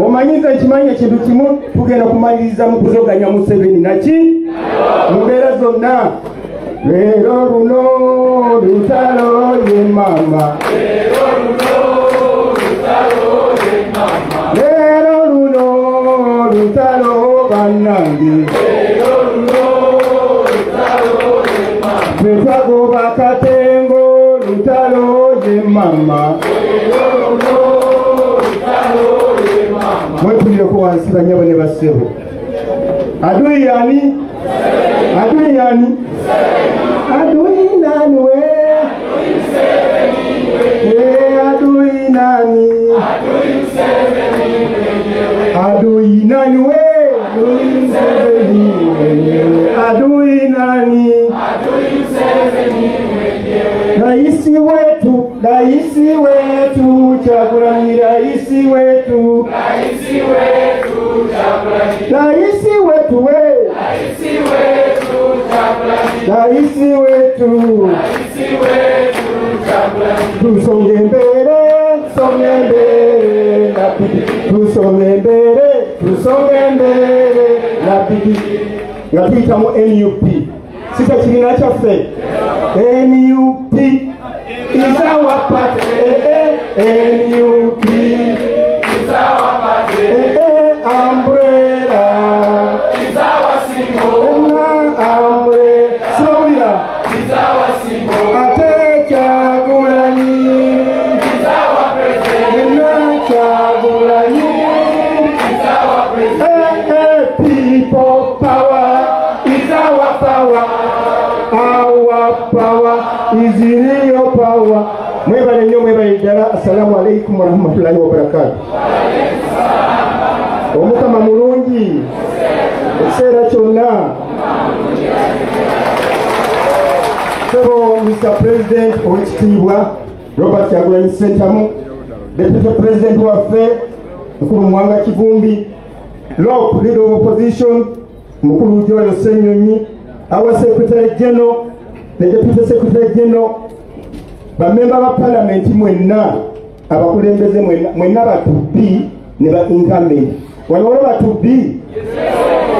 Omanyiza ekimanyi ekintu kimu, tugenda kumaliriza mu kuzoganya Museveni naki mu mbeera zonna. Leero luno lutalo ye mama, leero luno lutalo bannange, ffe twagoba Katengo lutalo ye mama. Mwetulireko wansi bannyabo ne bassebo. Adui yani? Adui yani? Adui nani we? Adui nani? Adui nani we? Adui nani? Raisi wetu, raisi wetu, Kyagulanyi raisi wetu, raisi wetu, Kyagulanyi, raisi wetu we, raisi wetu, Kyagulanyi, raisi wetu, raisi wetu, Kyagulanyi. Tusonge mbele, songe mbele na bidii, tusonge mbele, tusonge mbele na bidii. Nga tuyita mu NUP, si kibiina kyaffe. NUP is our party, NUP is our party, umbrella is our symbol, umbrella sibawulira is our symbol, ate Kyagulanyi is our president, Kyagulanyi is our president, people power is our power. Our power is real power. Mwebale nnyo, mwebale ddala. Assalamu alaikum warahmatullahi wabarakatuh. Omukama mulungi ekiseera kyonna. Ssebo Mr. President owekitiibwa Robert Kyagulanyi Ssentamu, Deputy President waffe Mukulu Muwanga Kivumbi, LOP Leader of Opposition Mukulu Joel Ssenyonyi, our Secretary General, the Deputy Secretary General, bamemba ba Parliament mwenna, abakulembeze mwenna batubi ne ba incumbent. Wano waliwo batubi?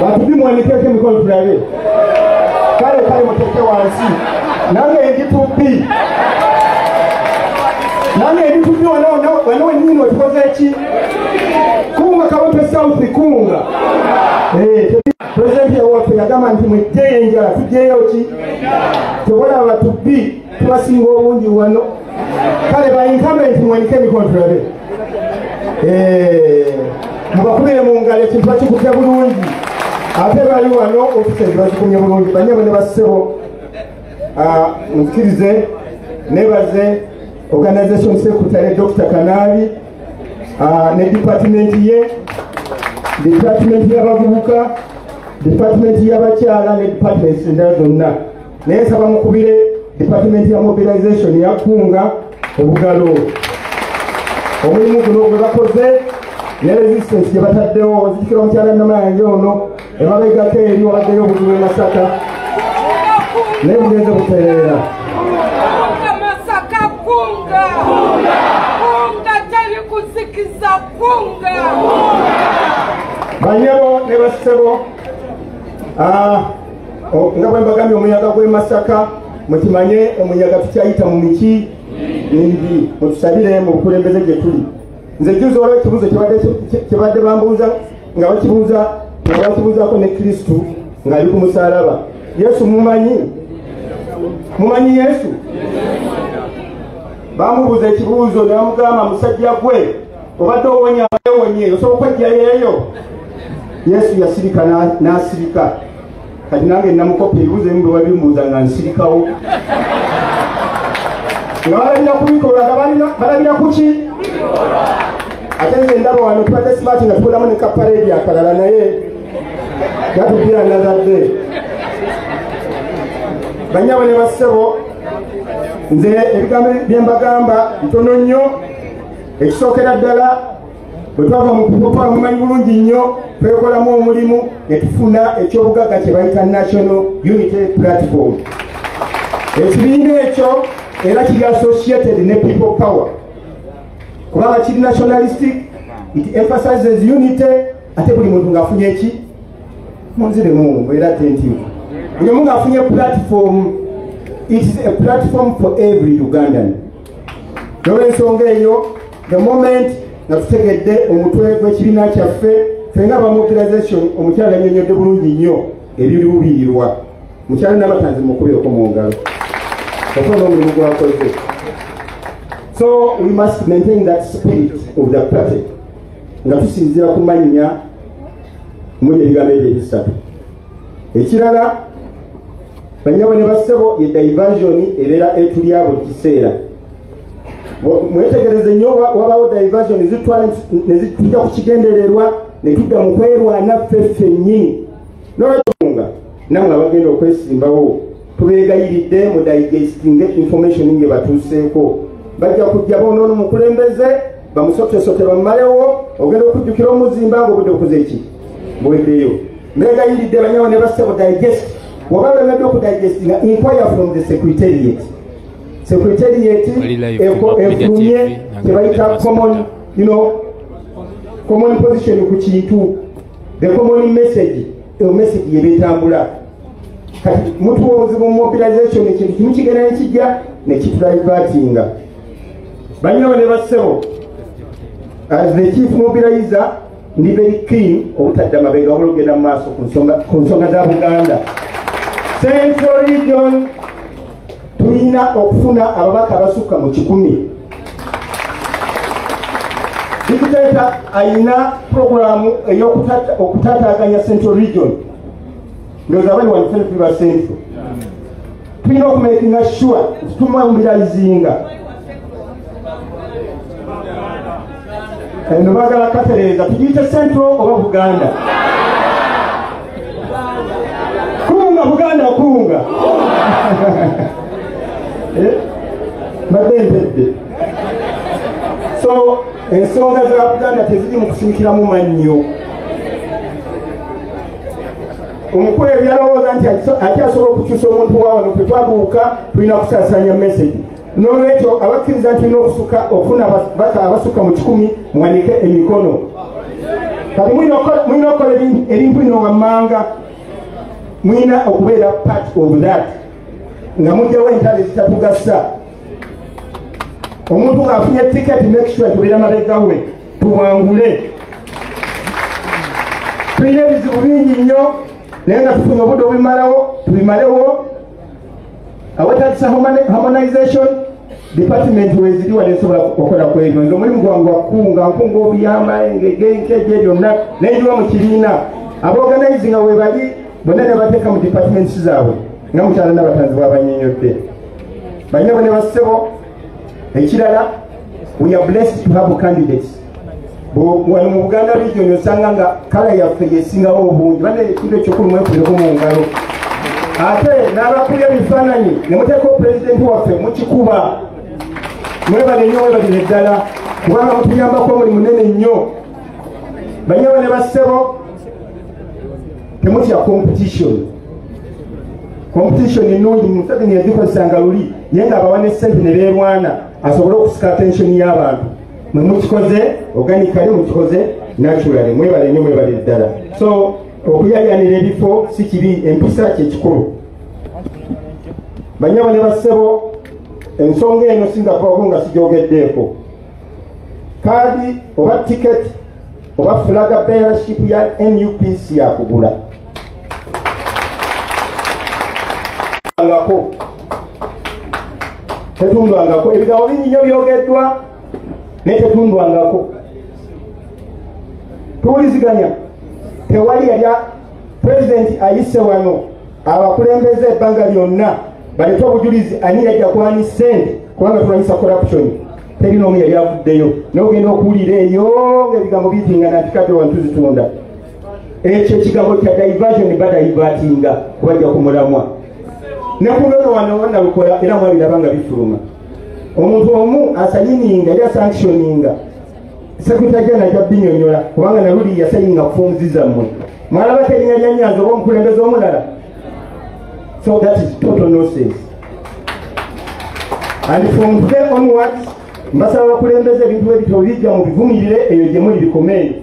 Batubi muwanikeko emikono tulabe. Kale kale muteeke wansi. Nange ndi tubi. Nange ndi tubi wano wennyini wetukoze ki? Kunga Kawempe South kunga. President waffe yagamba nti mwejjeyo enjala, tujjeyo ki? Tewalaba batubi tubasinga obungi wano. Kale ba incumbent muwanike emikono tulabe. Mubakubire mu ngalo ekintu bakikutte bulungi. Ate bali wano offices bazikumye bulungi. Bannyabo ne bassebo, nzikirize nebaze organization secretary Dr. Kanabi ne department ye, department y'abavubuka, department y'abakyala ne departments endala zonna. Naye nsaba mukubire department ya mobilization yakunga obugalo. Omulimu guno gwe bakoze ne resistance gye bataddewo. Nzijukira omukyala Namayanja ono emabegako eri wabaddeyo obuzibu e Masaka, naye bugenze butereera. Masaka kunga, kunga teri kuzikiza kunga. Bannyabo ne bassebo, nga bwe mbagambye omuyaga gw'e Masaka, mukimanye omuyaga tukyayita mu miki mingi, mutusabire mu bukulembeze gye tuli. Nze jjuuzi waliwo ekibuuzo kyebadde bambuuza nga bakibuuza nga bakibuuzaako ne Kristu ng'ali ku musaalaba. Yesu mumanyi? Mumanyi Yesu? Bamubuuza ekibuuzo ne bamugamba, musajja gwe obadde owonya ewonye, osobola okwejjayo eyo? Yesu yasirika n'asirika. Kati nange namukopa ebibuuzo ebimu bwe babimbuuza nga nsirikawo. Nga balabira ku bikolwa, nga balabira ku ki? Ate nze ndaba wano tubadde smart nga tukolamu ne kapareedi akalala, naye gatubira nazadde. Bannyabo ne bassebo, nze ebigambo bye mbagamba bitono nnyo. Ekisookera ddala, bwe twava mu kukopa mumanyi bulungi nnyo, twekolamu omulimu ne tufuna ekyobugagga kye bayita National Unity Platform. Ekibiina ekyo era kiri associated ne People Power, kubanga kiri nationalistic, It emphasizes unity. Ate buli muntu ng'afunye ki? Munziremu mbeera attentive. Buli omu ng'afunye platform. It is a platform for every Ugandan. N'olwensonga eyo, the moment nga tutegedde omutwe gw'ekibiina kyaffe, ffe nga mobilization, omukyala annyonnyodde bulungi nnyo ebiruubirirwa. Mukyala Nabatanzi mukubireko mu ngalo okuba n'omulimu gwakoze. So we must maintain that spirit of the party nga tusinziira ku mannya muli ebigambo ebyo ebisatu. Ekirala, bannyabo ne bassebo, ye diversion ebeera etulya buli kiseera. Mwetegereze nnyo, wabaawo diversion zitwala ne zitujja ku kigendererwa ne tudda mu kwerwana ffe ffennyini. N'olwekyo nammwe abagenda okwesimbawo, tubeegayiridde mu digesting information nge batuuseeko. Bajja kujja boonoona omukulembeze, bamusotesote bamumalewo, ogenda okujjukira omuzimba ng'obudde bukoze ki? Buweddeyo. Mbeegayiridde bannyabo ne bassebo, digest. Bw'oba olemedde okudigestinga, inquire from the secretariat. Secretariat efulumye kye common, common position ku kintu, the common message, eyo message yebeetambula. Kati mutuwa obuzibu mu mobilization, ekintu kimu kigenda ne kijja ne kitudivertinga. Bannyabo ne bassebo, as the chief mobilizer, ndi very keen obutadda mabega wabula okugenda mu maaso ku nsonga za Buganda. Central Region tulina okufuna ababaka abasukka mu 100. Dictator ayina programu ey'okutataaganya Central Region. Ndowooza abali wano ffenna tuli ba Central. Tulina okumakinga sure nti tumobilizinga. Eno baagala katereeza, tugiyite Central oba Buganda? Kunga Buganda, kunga. Mbadde mpedde. So ensonga za Buganda teziri mu kusimikiramu mannyo. Omukulu ebyalowooza nti akyasobola okukyusa omuntu wa wano, ffe twabuuka, tulina kusaasaanya message. N'olwekyo abakkiriza nti tulina okusuka okufuna ababaka abasukka mu 100, muwanike emikono. Kati mulina okukola ebintu bino wammanga, mulina okubeera part of that nga mugyawo entalo ezitatugasa. Omuntu ng'afunye tiketi, make sure tubeera mabega we tuwangule. Tulina ebizibu bingi nnyo, naye nga tufunye obudde obubimalawo, tubimalewo. Awetagisa harmonization, department weziri wano esobola okukola ku ebyo. Nze omulimu gwange wakunga, nkunga obuyamba, engege, enkeje, byonna nenjiwa mu kibiina. Abaorganizinga we bali bonna ne bateeka mu departments zaabwe nga mukyala n'abatanzi bw'abannyonnyodde. Bannyabo ne bassebo, ekirala, we are blessed to have candidates. Wano mu Buganda Region osanga nga colour yaffe yesingawo obungi. Banne, ekintu ekyokulu mwekubireko mu ngalo. Ate n'abakubya ebifaananyi ne muteekako pulezidenti waffe mukikuba. Mwebale nnyo, mwebalire ddala, kubanga mutuyambako omulimu munene nnyo. Bannyabo ne bassebo, temutya competition. Competition ennungi, Museveni yagikozesanga luli, naye ng'abawa ne ssente ne beerwana asobole okusika attention y'abantu. Mwe mukikoze organically, mukikoze naturally. Mwebale nnyo, mwebale ddala. So okuyayanira ebifo si kibi, empisa kyekikulu. Bannyabo ne bassebo, ensonga eno singa kubaako nga sigyogeddeeko. Kaadi oba ticket oba flag bearership ya NUP si yakugula ngako, tetundwangako. Ebigambo bingi nnyo byogeddwa, naye tetundwangako. Tuwuliziganya? Tewali yali pulezidenti ayise wano abakulembeze ebbanga lyonna balete obujulizi ani yajja kwani ssente, kubanga tulwanyisa corruption. Teri n'omu yali avuddeyo. Naye ogenda okuwulira eyo ng'ebigambo biyitingana nti kati wano tuzitunda. Ekyo ekigambo kya diversion, badivertinga kubajja ku mulamwa. Ne ku luno wano nalukola era mwabiraba nga bifuluma. Omuntu omu asayininga era sanctioninga, secretary general ajja binyonyola, kubanga naluli yasayininga forms zammwe. Mwalabako erinnya lya Nyanzi oba omukulembeze omulala? So that is total nonsense. And from today onwards, Mbasaba abakulembeze ebintu ebito bijja mu bivumirire eyo gye muli bikomeeyo.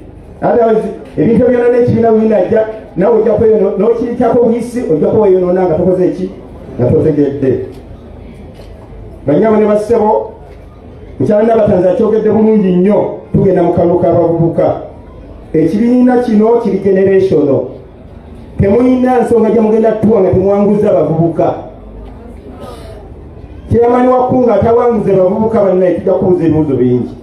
Otherwise ebintu byonna n'ekibiina binajja nawe ojja kweyono n'okiyitako buyisi ojja kweyonoona nga tokoze eki nga totegedde. Bannyabo ne bassebo, mukyala Nabatanzi akyogedde bulungi nnyo, tugenda mu kalulu k'abavubuka. Ekibiina kino kiri generational. Temulina nsonga gye mugenda tuwa nga temuwanguza abavubuka. Chairman wa Kunga atawanguze abavubuka bannaye tujja kubuuza ebibuuzo bingi.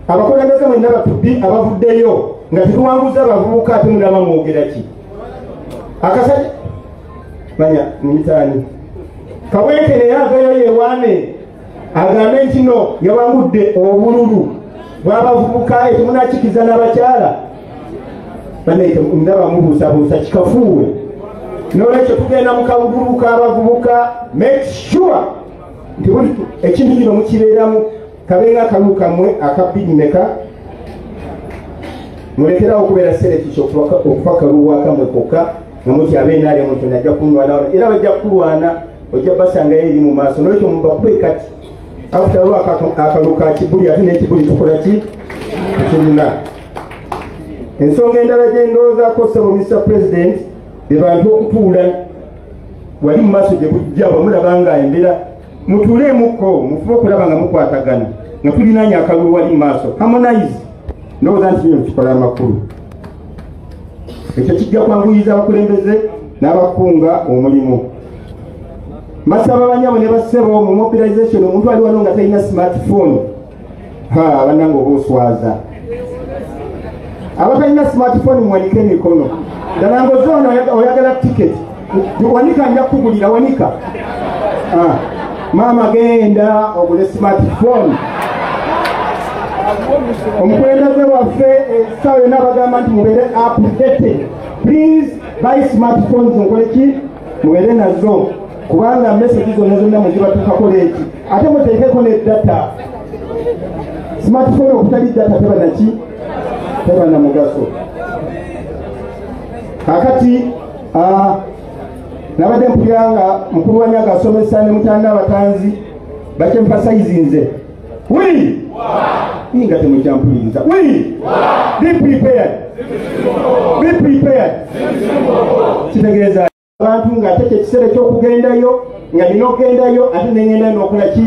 Abakulembeze mwenna batubi abavuddeyo nga tetuwanguza abavubuka ate mulaba mwogera ki? Akasajja manya muyitaani Kabweke naye aveeyo yeewaane agambe nti no yawangudde obululu bw'abavubuka etemunakikiza n'abakyala. Bannaye ndaba mubuusabuusa kikafuuwe. N'olwekyo tugenda mu kalulu k'abavubuka, make sure nti buli ekintu kino mukibeeramu kabeera akalulu kammwe aka bbiri meka mulekerawo okubeera selfish okufa kalulu akamwe kokka nga muti ab'NRM nti najja kunwana era bajja kulwana ojja basangayo eri mu maaso. N'olwekyo mubakube kati after all akalulu ka Kibuli ate n'ekibuli tukola ki tukirina. Ensonga endala gye ndowoozaako ssebo Mr. President be bantu okutuula wali mu maaso gye bujja bwemulaba nga embeera mutuuleemukko mufube okulaba nga mukwatagana nga tulinaanye akalulu wali mu maaso. Harmonize ndowooza nti kino kikola amakulu. Ekyo kijja kwanguyiza abakulembeze n'abakunga omulimu. Mbasaba bannyabo ne bassebo mu mobilization omuntu ali wano nga talina smartphone ha bannange oba oswaza. Abatalina smartphone muwanike emikono. Ddala ng'ozoona oyagala ticket wanika nja kukugulira wanika. Maama genda ogule smartphone. Omukulembeze waffe essaawa yonna bagamba nti mubeere updated. Please buy smartphones nkole ki mubeere nazo kubanga message zonna zonna muzibatuukako leeti ate muteekeko ne data. Smartphone okutali data teba naki teba na mugaso. Kakati nabadde mpulira nga mukulu wa Nyaga asomesa ne mutanda abatanzi bakyemphasizinze. We nga temukyampuliriza. We be prepared. Be prepared. Kitegeeza abantu ng'ate kyekiseera eky'okugendayo nga nina okugendayo ate nengendayo n'okola ki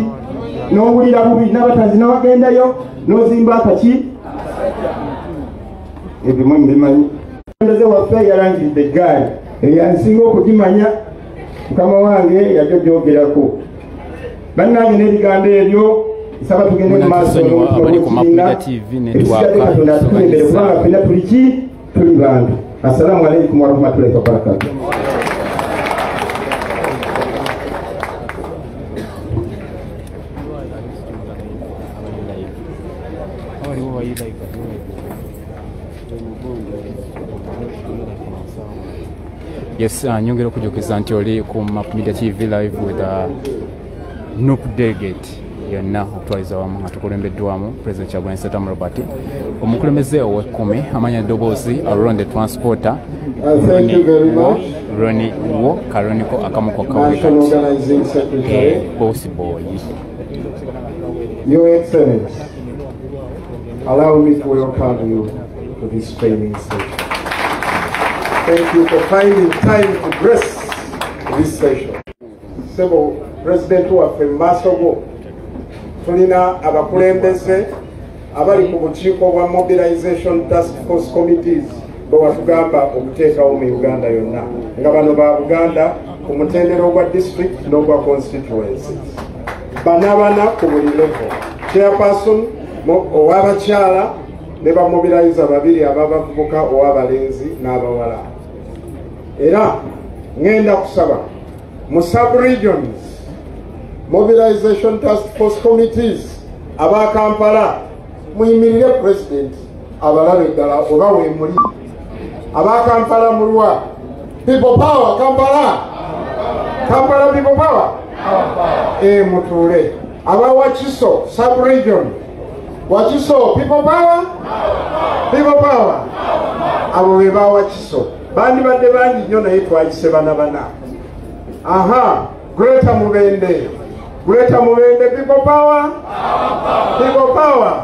n'owulira bubi n'abatanzi n'abagendayo n'ozimba akaki ebyo mwe mubimanyi. Omukulembeze waffe yalangiridde eggaali eyansinga okugimanya mukama wange yajja ogyogerako. Bannange n'ebigambo ebyo nsaba tugende mu maaso n'omutima ebisigadde Katonda atukulembere kubanga ffenna tuli ki tuli bantu. Assalamu alaikum warahmatullahi wabarakatuh. Yes, nyongera okujukiza nti oli ku Map Media TV live with NUP delegate yonna okutwaliza wamu nga tukulembeddwamu President Kyagulanyi Ssentamu Robert, omukulembeze ow'ekkumi amanya eddoboozi Aronde Transporter. Thank you very much. Ronnie Wo Karoniko Akamuko National Organizing Secretary Boss Boy. Your Excellency, allow me to welcome you to this training session. Thank you for finding time to grace this session. Sebo President waffe mu maaso go tulina abakulembeze abali ku bukiiko bwa Mobilization Task Force Committees bwe watugamba okuteekawo mu Uganda yonna nga bano ba Buganda ku mutendera ogwa district n'ogwa constituencies bana ku buli level. Chairperson ow'abakyala ne bamobilizer babiri ababavubuka ow'abalenzi n'abawala. Era ngenda kusaba mu sub-regions mobilization task force committees aba Kampala muyimirire president abalabe ddala oba weemuli. Aba Kampala mulwa people power Kampala Kampala people power mutuule. Aba Wakiso sub-region Wakiso people power people power abo be ba Wakiso bandibadde bangi nnyo naye twayise bana bana. Aha, Greater Mubende Greater Mubende, people power. People power.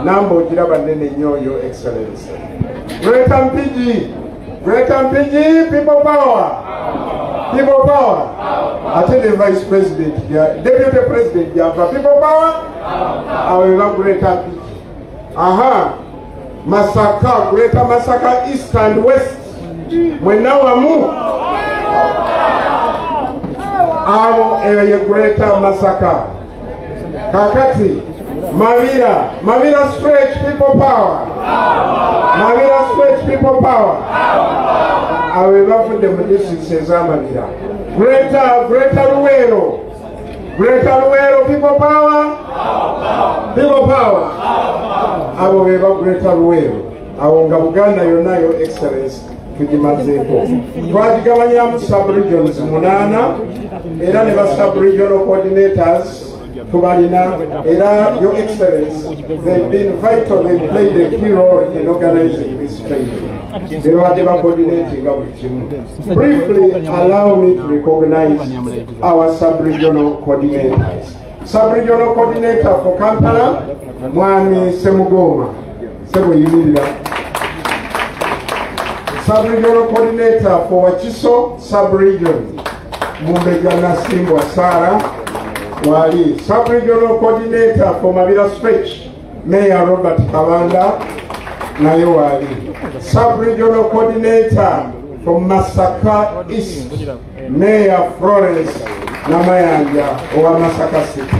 Namba ogiraba nnene nnyo, Your Excellency. Greater Mpigi, Greater Mpigi, people power. People power. Ate ne vice president, deputy president gyava. People power. Awo eba Greater Mpigi. Aha. Masaka, Greater Masaka East and West. Mwenna wamu. Abo eyo ye Greater Masaka. Kakati Mabira, Mabira Stretch, people power. Mabira Stretch, people power. Abo bafudde mu districts ez'Amabira. Greater Luweero, Greater Luweero, people power. People power. Abo be ba Greater Luweero. Awo nga Buganda yonna, Your Excellence, tugimazeeko. Twagigabanyamu sub-regions 8 era ne ba sub-regional coordinators tubalina era, Your Excellence, they've been vital. They played a key role in organizing this training. Bebadde bacoordinatinga buli kimu. Briefly, allow me to recognize our sub-regional coordinators. Sub-regional coordinator for Kampala, Mwami Semugoma Seboyimirira. Sub-regional coordinator for Wakiso sub-region, Mumbejja Nasimbwa Sarah wali. Sub-regional coordinator for Mabira Stretch, Mayor Robert Kabanda naye wali. Sub-regional coordinator for Masaka East, Mayor Florence Namayanja owa Masaka City.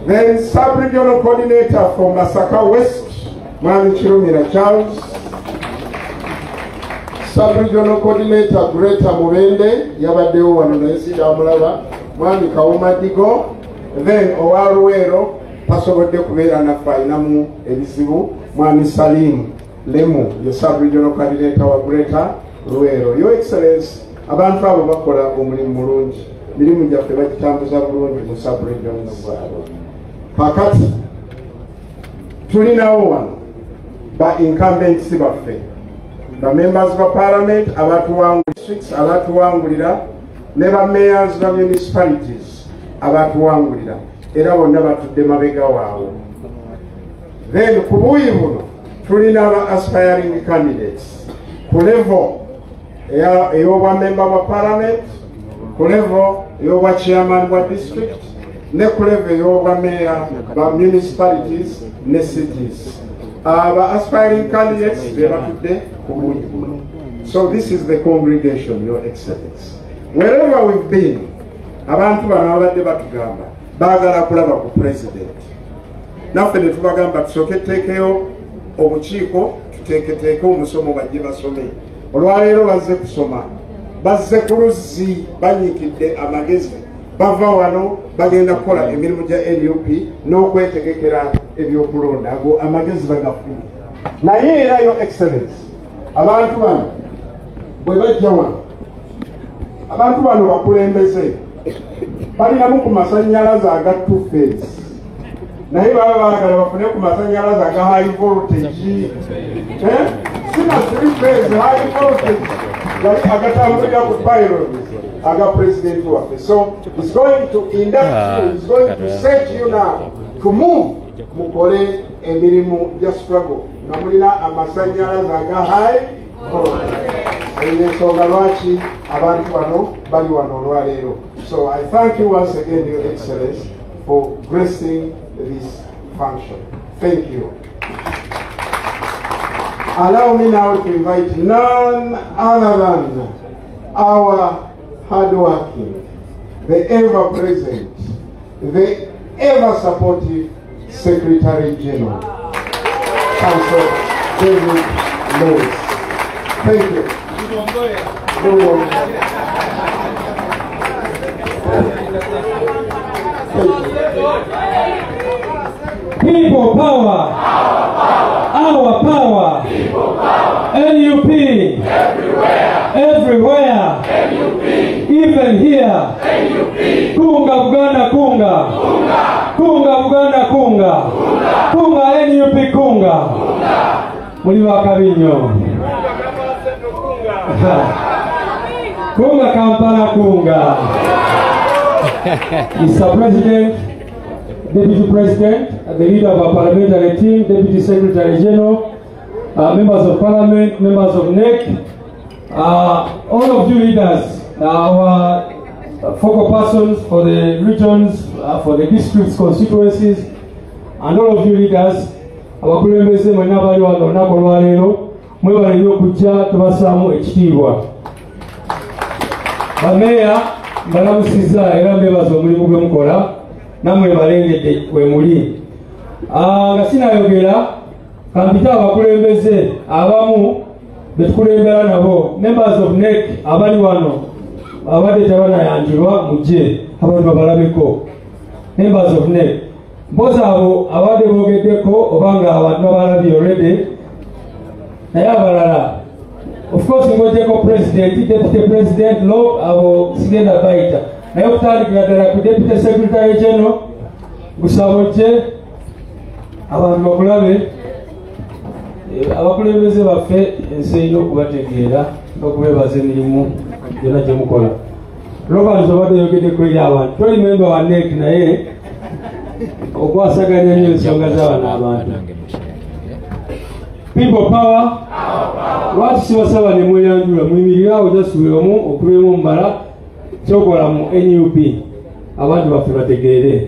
Then sub-regional coordinator for Masaka West, Mwami Kirumira Charles. Sub-regional coordinator Greater Mubende yabaddewo wano naye sikyamulaba, Mwami Kawuma Digo. Then owa Luweero tasobodde kubeera naffe, alinamu ebizibu, Mwami Salim Lemu ye sub-regional coordinator wa Greater Luweero. Your Excellence, abantu abo bakola omulimu mulungi, mirimu gyaffe bagitambuza bulungi mu sub-regions zaabwe. Kakati tulinawo wano ba incumbents baffe, ba members ba parliament abatuwangulira, abatuwangulira ne ba mayors ba municipalities abatuwangulira, era bonna batudde mabega waawo. Then ku buuyi buno tulina aba aspiring candidates ku level ey'obwa member wa parliament, ku level ey'obwa chairman wa district, ne ku level ey'obwa mayor ba municipalities ne cities. Aba aspiring candidates be batudde ku buuyi buno. So this is the congregation, Your Excellence. Wherever we've been, abantu bano babadde batugamba baagala kulaba ku president. Naffe ne tubagamba tusooke tuteekeyo obukiiko, tuteeketeeke omusomo bajje basome. Olwaleero bazze kusoma, bazze ku luzzi, banyiikidde amagezi, bava wano bagenda kukola emirimu gya NUP n'okwetegekera ebyokulonda. Ago amagezi bagafunye. Naye era, Your Excellence, abantu bano bwe bajja wano, abantu bano bakulembeze balinamu ku masannyalaze aga two phase, naye baba baagala bafune ku masannyalaze aga high voltage, sina three phase, high voltage gali agatambulira ku pylons aga president waffe. So he's going to induct you, he's going to set you now to move, mukole emirimu gya struggle nga mulina amasannyalaze aga high voltage. Eyo ensonga lwaki abantu bano bali wano olwaleero. So I thank you once again, Your Excellence, for gracing this function. Thank you. Allow me now to invite none other than our hardworking, the ever-present, the ever-supportive Secretary General, Councillor David Lewis. Thank you. People power. Our power. People power. NUP. Everywhere. Everywhere. NUP. Even here. NUP. Kunga Buganda kunga. Kunga. Kunga Buganda kunga. Kunga. Kunga NUP kunga. Kunga. Muli bakabi nnyo. Kunga Kampala kunga. Mr. President, Deputy President, the leader of our parliamentary team, Deputy Secretary General, members of Parliament, members of NEC, all of you leaders, our focal persons for the regions, for the districts, constituencies, and all of you leaders, abakulembeze mwenna abali wano olunaku olwaleero, mwebale nnyo okujja, tubasaamu ekitiibwa. Bameeya mbalamusizza era mbebaza omulimu gwe mukola, nammwe balengedde we muli. Nga sinayogera, kampite abakulembeze abamu betukulembera nabo, members of NEC abali wano abadde tebanayanjulwa, mujje abantu babalabeko. Members of NEC mpozi abo abadde boogeddeko oba nga abantu babalabye already, naye abalala of course ng'ogyeko president, deputy president, lo abo sigenda bayita, naye okutandikira ddala ku deputy secretary general, gusaba ojje abantu bakulabe. Abakulembeze baffe ensi erina okubategeera n'okubeebaza emirimu gyonna gye mukola. Robert obadde oyogeddeko eri abantu, toli memba wa NEC naye okwasaganya nnyo ensonga z'abano abantu. People power, lwaki sibasaba ne mweyanjula, muyimirire awo just buli omu okubeemu omubala kyokola mu NUP, abantu baffe bategeere.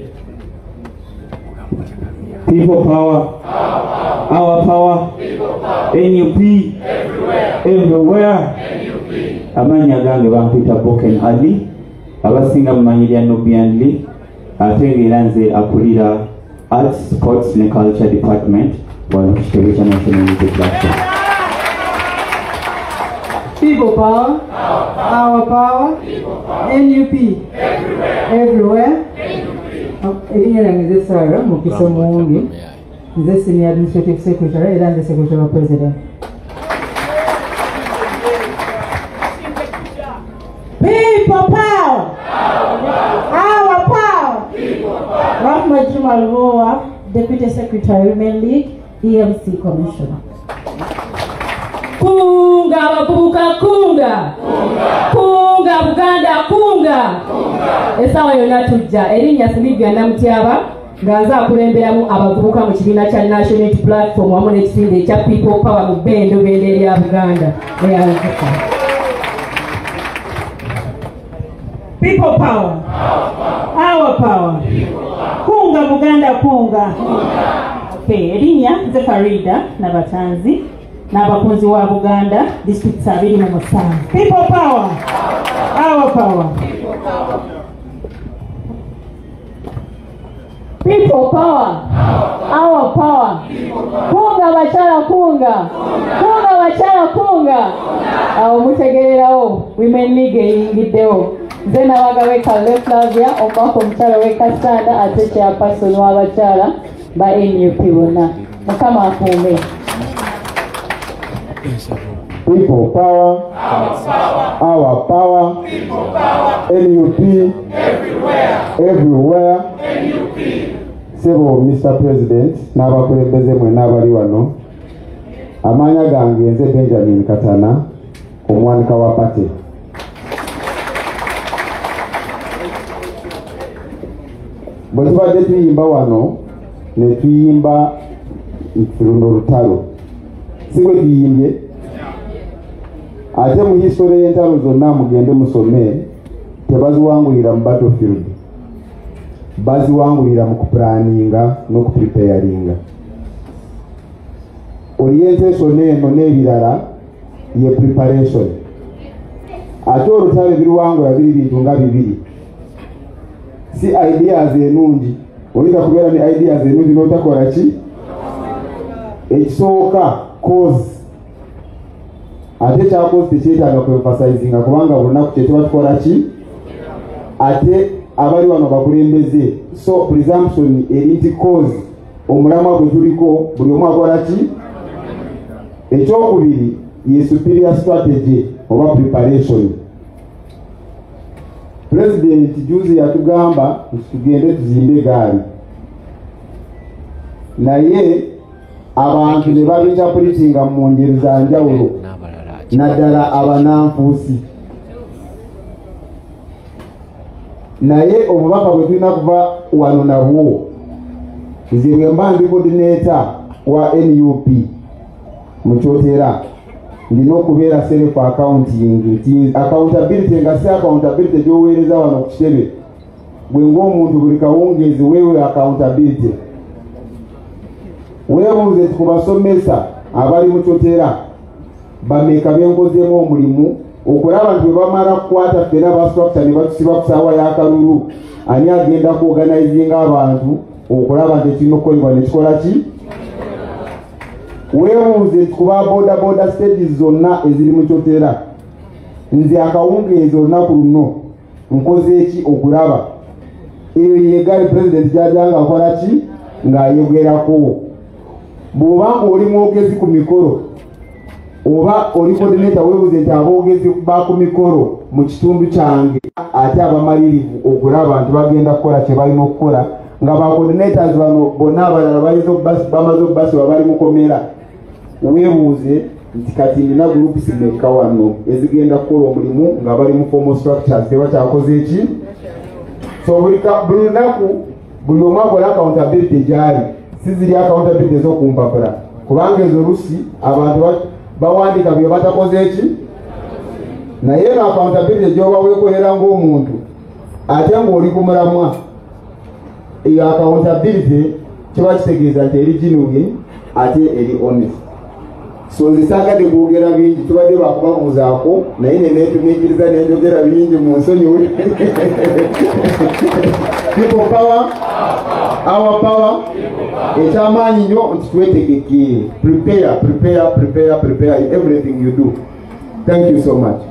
People power, our power, NUP everywhere. Amannya gange bampita Boken Ali, abasinga mumanyi lya Nubian Lee, ate ng'era nze akulira Arts, Sports ne Culture Department wano ku kitebe kya National Unity Platform. People power, our power, NUP everywhere. Erinnya lyange nze Sarah Mukisa Muwonge, nze Senior Administrative Secretary era nze Secretary wa President. People power, our power. Rahma Juma Lubowa, Deputy Secretary, Women League, EMC Commissioner. Kunga abavubuka, kunga, kunga Buganda, kunga. Essaawa yonna tujja. Erinnya Silivia Namutyaba, nga nze akulemberamu abavubuka mu kibiina kya National Unity Platform wamu n'ekisinde ekya People Power mu bbendobendo erya Buganda. Neyanzika. People power, our power. Kunga Buganda, kunga. Okay, erinnya nze Farida Nabatanzi, n'abakunzi wa Buganda, district 27. People power, our power. People power, our power. Kunga bakyala, kunga, kunga bakyala, kunga. Awo mutegererawo Women League eyingiddewo. Nze Nabagabe Kalle Flavia, omubaka omukyala w'e Kassanda ate chairperson w'abakyala ba NUP bonna. Mukama akuume. People power, our power, NUP everywhere. Sebo Mr. President n'abakulembeze mwenna abali wano, amanya gange nze Benjamin Katana, omwanika wa party. Bwe tubadde tuyimba wano ne tuyimba nti luno lutalo, si bwe tuyimbye? Ate mu history y'entalo zonna mugende musome, tebaziwangulira mu battlefield, baziwangulira mu kuplanninga n'okupreparinga. Orientation eno n'ebirala ye preparation. Ate olutalo ebiruwangula biri bintu nga bibiri, si ideas ennungi. Oyinza kubeera ne ideas ennungi n'otakola ki? Ekisooka cause, ate kya cause tekyetaaga kwemphasizinga kubanga buli kye tuba tukola ki, ate abali wano bakulembeze, so presumption eri nti cause omulamwa gwe tuliko buli omu akola ki. Ekyokubiri ye superior strategy oba preparation. President juzi yatugamba nti tugende tuzimbe egaali, naye abantu ne babinterpretinga mu ngeri za njawulo, naddala abananfuusi. Naye obubaka bwe tulina kuva wano nabwo, nze bwe mba ndi coordinator wa NUP mu Kyotera, ndina okubeera self accounting, nti accountability nga si accountability gy'oweereza wano ku kitebe, gwe ng'omuntu buli kawungeezi weewe accountability. Weebuuze nti ku basomesa abali mu Kyotera bameka benkozeemu omulimu okulaba nti bwe bamala kukwata ffena ba structure ne batusiba ku ssaawa y'akalulu, ani agenda ku organizinga abantu okulaba nti ekirina okukolebwa ne kikola ki? Weebuuze nti ku ba boda boda stages zonna eziri mu Kyotera, nze akawungeezi olunaku luno nkoze ki okulaba eyo yegali president gy'ajja ng'akola ki ng'ayogerako. Bw'oba ng'oli mwogezi ku mikolo oba oli coordinator, weebuuze nti aboogezi ba ku mikolo mu kitundu kyange ate abamalirivu okulaba nti bagenda kukola kye balina okukola, nga ba coordinators bano bonna abalala bamaze obbasiba bali mukomera. Weebuuze nti kati nina groups meka wano ezigenda kukola omulimu nga bali mu formal structures tebakyakoze eki. So buli lunaku buli omu akola accountability gy'ali, si ziri accountability ez'okumpapula, kubanga ezo lusi abantu bawandiika bye batakoze eki. Naye eno accountability gy'oba weekolera ng'omuntu ate ng'oli ku mulamwa, eyo accountability kiba kitegeeza nti eri genuine ate eri honest. So nze saagadde kwogera bingi, tubadde bakubabuuzaako naye ne neetumiikiriza ne njogera bingi mu nsonyiwe. People power, our power. Ekyamaanyi nnyo nti twetegeke. Prepare, prepare, prepare, prepare in everything you do. Thank you so much.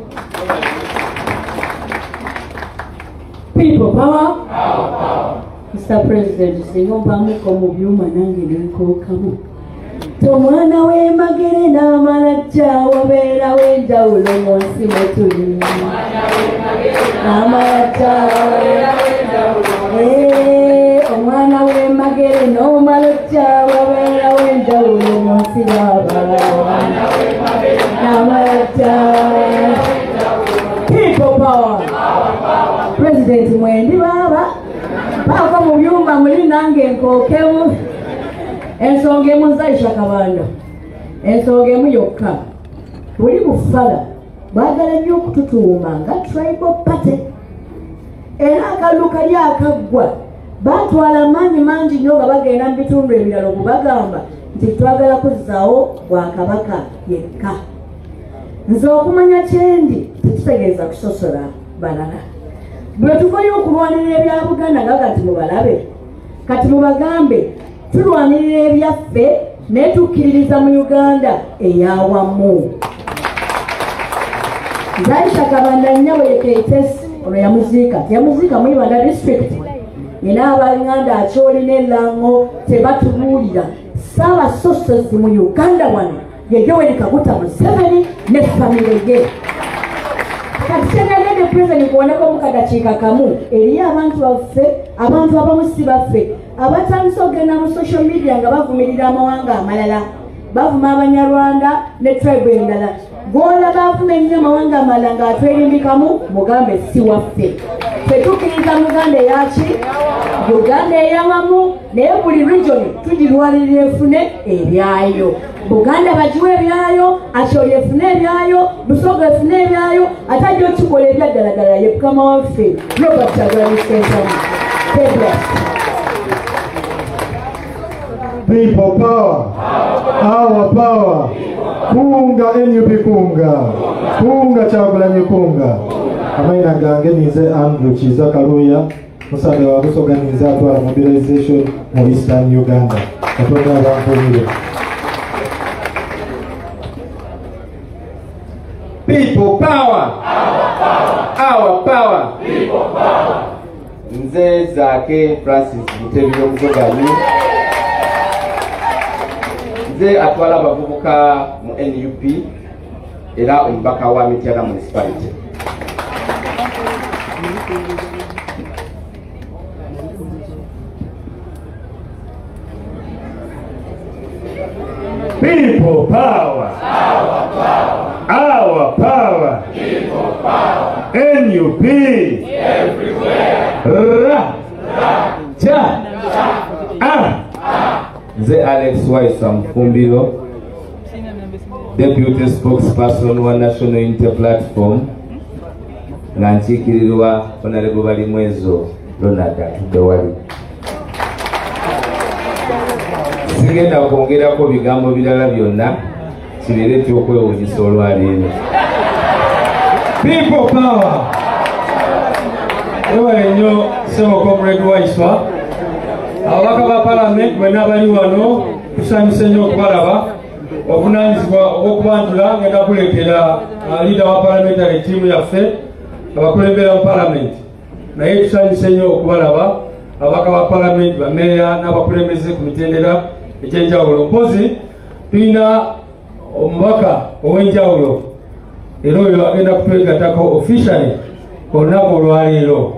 People power. Mr. President, singa ompaamuko mu byuma nange nenkookamu. Omwana w'emagere n'amala jja wabeerawo enjawulo mu nsi mwe tuli. N'amala jja omwana w'emagere n'omala jja wabeerawo enjawulo mu nsi y'abalala. N'amala jja. People power. President mwendi baaba baava mu byuma muli nange nkookemu. Ensonga emu nzaisha Kabanda, ensonga emu yokka, buli bufala baagala nnyo okututuuma nga tribal party, era akalulu kali akaggwa baatwala amaanyi mangi nnyo nga bagenda mu bitundu ebirala okubagamba nti twagala kuzzaawo bwakabaka yekka. Nze okumanya kyendi tekitegeeza kusosola balala. Bwe tuvayo okulwanirira ebya Buganda nga kati mubalabe, kati mubagambe tulwanirira ebyaffe naye tukkiririza mu Uganda eyawamu. Zaisha Kabanda nnyabo ye Keitesi ono yamuziika, teyamuziika mu Ibanda district. Nina abanganda Acholi n'Elango tebatubuulira. Ssaabasosozi mu Uganda wano ye Yoweri Kaguta Museveni ne famire ye. Kati kyenagende president kuwonako mu kadakiika kamu, eriyo abantu baffe, abantu abamu si baffe abatandise okugenda mu social media nga bavumirira amawanga amalala, bavuma Abanyarwanda ne tribe endala. Gw'olaba avuma ennyo amawanga amalala ng'atwerimbikamu, mugambe si waffe. Ffe tukkiriza Muganda eyaki? Uganda eyawamu, naye buli region tugirwanirira efune ebyayo. Buganda bagiwe ebyayo, Acholi efune ebyayo, Busoga efune ebyayo, ate ajja okikola ebyaddaladdala ye mukama waffe Robert Kyagulanyi Ssentamu. God bless. People power, our power. Kunga NUP kunga, kunga Kyagulanyi kunga. Amaina gange ninze Andrew Kiiza Kaluya, musabe wa Busoga ninze atwala mobilization mu Eastern Uganda. Katonda abankuumire. People power, our power. People power. Nze Zaake Francis Mutebi Omusoganyi. Nze atwala abavubuka mu NUP era omubaka wa Mityana Municipality. People power, our power. Our power. People power. NUP. Everywhere. Ra. Cha. A. Nze Alex Waiswa Mufumbiro, Deputy Spokesperson wa National Unity Platform, nga nkiikirirwa Honorable Balimwezo Ronald atudde wali. Sigenda kwongerako bigambo birala byonna, kibeere ekyokwewuunyisa olwaleero. People power. Webale nnyo ssebo Comrade Waiswa. Ababaka ba Parliament mwenna bali wano tusanyuse nnyo okubalaba. Obuvunaanyizibwa obw'okubandula ngenda kuleetera leader wa parliamentary team yaffe abakulembera mu Parliament. Naye tusanyuse nnyo okubalaba ababaka ba Parliament, bameeya n'abakulembeze ku mitendera egy'enjawulo. Mpozi tulina omubaka ow'enjawulo era oyo agenda kutwegattako officially olunaku olwaleero.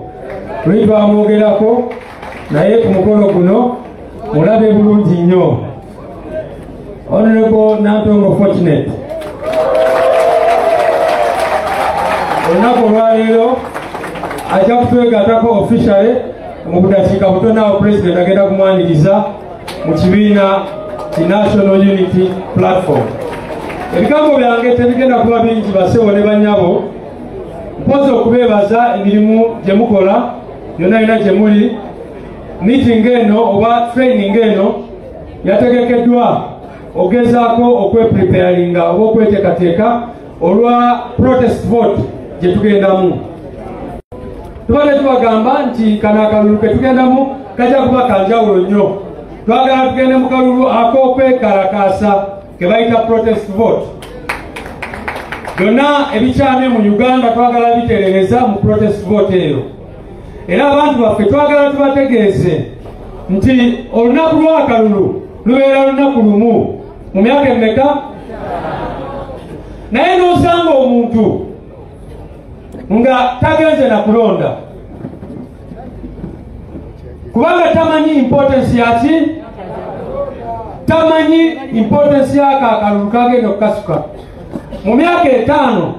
Tuli twamwogerako naye ku mukolo guno mulabe bulungi nnyo. Honorable Nantongo Fortunate, olunaku olwaleero ajja kutwegattako officially mu budakiika butono awo President agenda kumwaniriza mu kibiina ki National Unity Platform. Ebigambo byange tebigenda kuba bingi bassebo ne bannyabo, mpozi okubeebaza emirimu gye mukola yonna yonna gye muli. Meeting eno oba training eno yategekeddwa ogezaako okwepreparinga oba okweteekateeka olwa protest vote gye tugendamu. Tubadde tubagamba nti kano akalulu ke tugendamu kajja kuba kanjawulo nnyo. Twagala tugende mu kalulu ak'okwekalakaasa ke bayita protest vote. Byonna ebikyamye mu Uganda twagala biterereza mu protest vote eyo. Era abantu baffe twagala tubategeeze nti olunaku lw'akalulu lubeera lunaku lumu mu myaka emeka, naye n'osanga omuntu nga tagenze na kulonda kubanga tamanyi importance yaki, tamanyi importance yako akalulu kagenda okukasuka. Mu myaka 5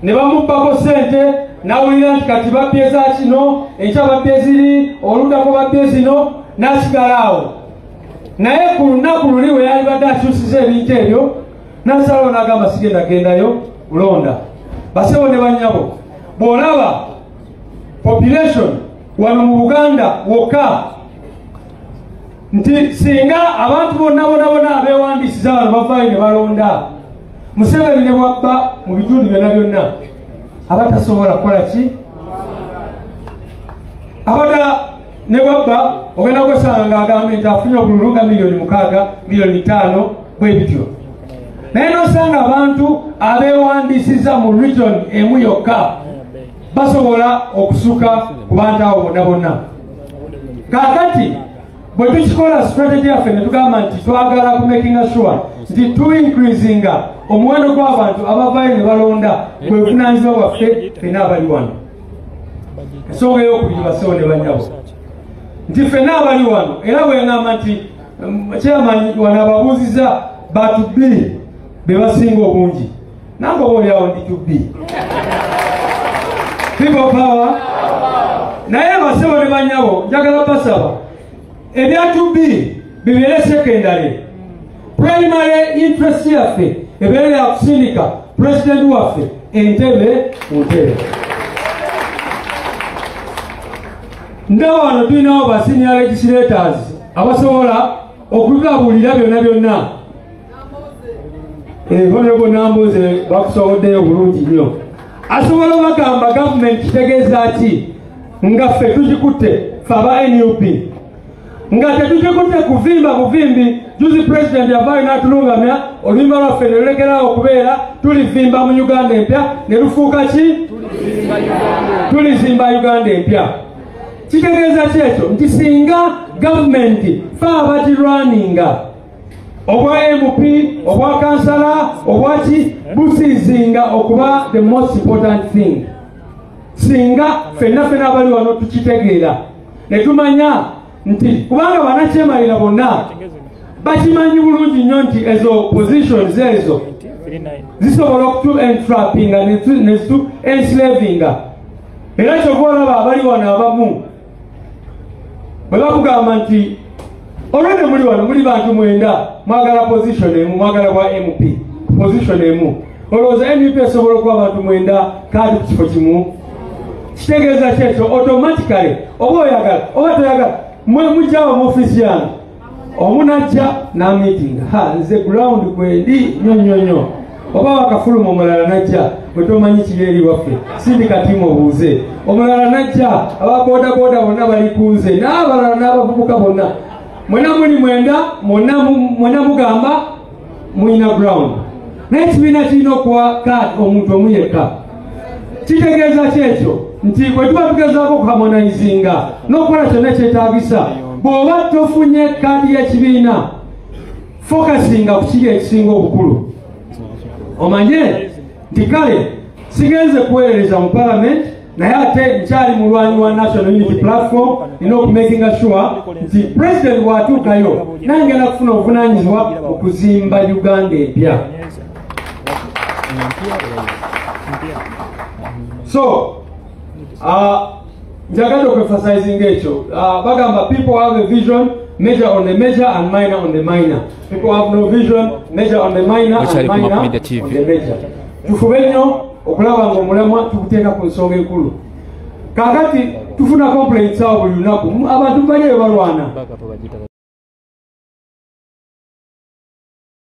ne bamubbako ssente n'awulira nti kati babbye za kino, enkya babbye ziri, oluddako babbye zino, n'asigala awo. Naye ku lunaku luli we yalibadde akyusiza ebintu ebyo n'asalawo n'agamba sigenda gendayo kulonda. Bassebo ne bannyabo, bw'olaba population wano mu Buganda wokka nti singa abantu bonna bonna bonna abeewandiisiza wano bavaayo ne balonda, Museveni ne bwabba mu bitundu byonna byonna abatasobola kukola ki, abata ne bwabba ogenda kwesanga ng'agamba nti afunye obululu nga 6 million, 5 million bwe bityo. Naye n'osanga abantu abeewandiisiza mu region emu yokka basobola okusuka ku bantu abo bonna bonna. Kaakati bwe tukikola strategy yaffe ne tugamba nti twagala ku making sure nti tu increasinga omuwendo gw'abantu abavaayo ne balonda bwe buvunaanyizibwa bwaffe ffenna abali wano. Ensonga ey'okubiri bassebo ne bannyabo nti ffenna abali wano, era bwe ŋŋamba nti chairman wano ababuuzizza ba to be be basinga obungi, nange oba oliawo ndi to be. People power. Naye bassebo ne bannyabo njagala basaba ebya to be bibeere secondary. Primary interest yaffe ebeere ya kusindika President waffe entebe mu ntebe. Ndaba wano tulinawo ba senior legislators abasobola okubibabuulira byonna byonna. Honorable Namboze bakusoboddeyo bulungi nnyo. Asobola obagamba gavumenti kitegeeza ki nga ffe tugikutte ffe aba NUP, nga tetugikutte kuvimba buvimbi. Juzi President yavaayo n'atulungamya oluyimba lwaffe ne lulekeraawo okubeera tulivimba mu Uganda empya ne lufuuka ki? Tulizimba Uganda empya. Kitegeeza ki ekyo? Nti singa gavumenti fe abagirwaninga obwa MP, obwa kansala, obwaki busizinga okuba the most important thing. Singa ffenna ffenna abali wano tukitegeera ne tumanya nti kubanga bannakyemalira bonna bakimanyi bulungi nnyo nti ezo positions ezo Zisobola okutu entrappinga nezitu enslavinga. Era kyova olaba abali wano abamu bwe bakugamba nti olwedde muli wano muli bantu 9 mwagala position emu, mwagala bwa MP position emu. Olowooza NUP esobola okuba abantu 9 kaadi ku kifo kimu? Kitegeeza ki ekyo? Automatically oba oyagala oba toyagala, mwe mujjawo mu ofiisi yange omu najja n'amiitinga, ha nze ground kwendi nnyo nnyo nnyo, oba wakafuluma omulala najja, bwe tomanyi kiri eri waffe sindika tiimu obuuze, omulala najja, aba bodaboda bonna bali ku nze n'abalala n'abavubuka bonna, mwena muli 9, mwena mugamba mulina ground. Naye ekibiina kirina okuwa kaadi omuntu omu yekka. Kitegeeza ki ekyo? Nti bwe tuba tugezaako okuharmonizinga n'okukola kyonna ekyetaagisa, bw'oba tofunye kaadi y'ekibiina, fokasinga ku kiri ekisinga obukulu. Omanye nti kale sigenze kuweereza mu parliament, naye ate nkyali mulwanyi wa National Unity Platform, nina okumakinga sure nti president bw'atuukayo nange ngenda kufuna obuvunaanyizibwa mu kuzimba Uganda empya. So njagadde okuemphasizinga ekyo. Bagamba people have a vision, major on the major and minor on the minor. People have no vision, major on the minor and minor on the major. Tufube nnyo okulaba ng'omulamwa tuguteeka ku nsonga enkulu. Kaakati tufuna complaints awo buli lunaku, abantu bali eyo balwana.